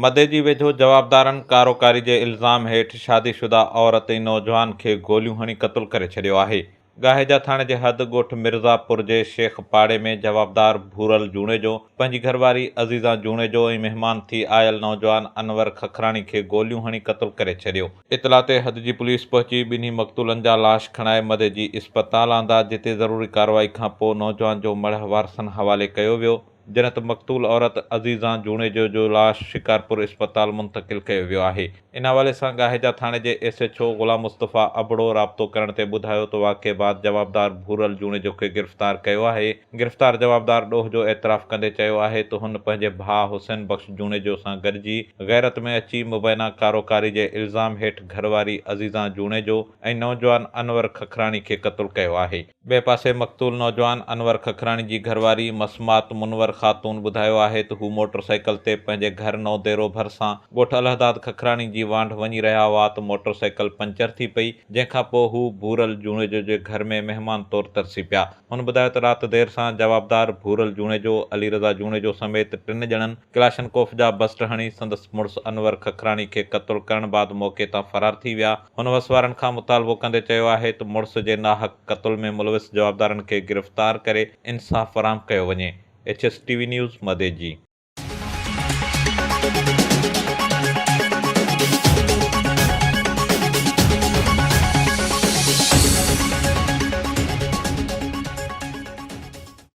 مديجي ويجهو جوابدارن ڪاروڪاري جي الزام هيٺ شادي شده عورت ۽ نوجوان کي گوليون هڻي قتل ڪري ڇڏيو آهي. ڳاهيجا ٿاڻي جي حد ڳوٺ مرزا پور جي شيخ پاڙي ۾ جوابدار ڀورل جوڻيجو پنهنجي گهرواري عزيزان جوڻيجو ۽ مهمان ٿي آيل نوجوان انور ککراڻي کي گوليون هڻي قتل ڪري ڇڏيو. اطلاع تي حد جي پوليس پهچي ٻنهي مقتولن جا لاش کڻائي مديجي اسپتال آندا جتي ضروري ڪارروائي کانپوء نوجوان جو مڙهه وارثن حوالي ڪيو ويو. جڏهن ته مقتول عورت عزيزان جوڻيجو جو لاش شڪارپور اسپتال منتقل ڪيو ويو آهي. ان حوالي سان ڳاهيجا ٿاڻي جي S H O Ghulam Mustafa Abro رابطو ڪرڻ تي ٻڌايو ته واقعي بعد جوابدار ڀورل جوڻيجو کي گرفتار ڪيو آهي، گرفتار جوابدار ڏوهه جو اعتراف ڪندي چيو آهي ته هن پنهنجي ڀاء حسين بخش جوڻيجو سان گڏجي غيرت ۾ اچي مبينا ڪاروڪاري جي الزام هيٺ گهرواري عزيزان جوڻيجو ۽ نوجوان انور ککراڻي کي قتل ڪيو آهي. ٻئي پاسي مقتول نوجوان انور ککراڻي جي گهرواري مسمات منور خاتون ٻڌايو آهي ته هو موٽر سائيڪل تي پنهنجي گهر نئوديرو ڀرسان ڳوٺ الهداد ککراڻي جي وانڍ وڃي رهيا هئا ته موٽر سائيڪل پنچر ٿي پئي جنهن کانپوء هو ڀورل جوڻيجو جي گهر ۾ مهمان طور ترسي پيا. هن ٻڌايو ته رات دير سان جوابدار ڀورل جوڻيجو، علي رضا جوڻيجو سميت ٽن ڄڻن ڪلاشنڪوف جا بسٽ هڻي سندس مڙس انور ککراڻي کي قتل ڪرڻ بعد موقعي تان فرار ٿي ويا. هن وس وارن کان مطالبو ڪندي چيو آهي ته مڙس جي ناحق قتل ۾ ملوث جوابدارن کي گرفتار ڪري انصاف فراهم ڪيو وڃي. H S T V news, Madeji.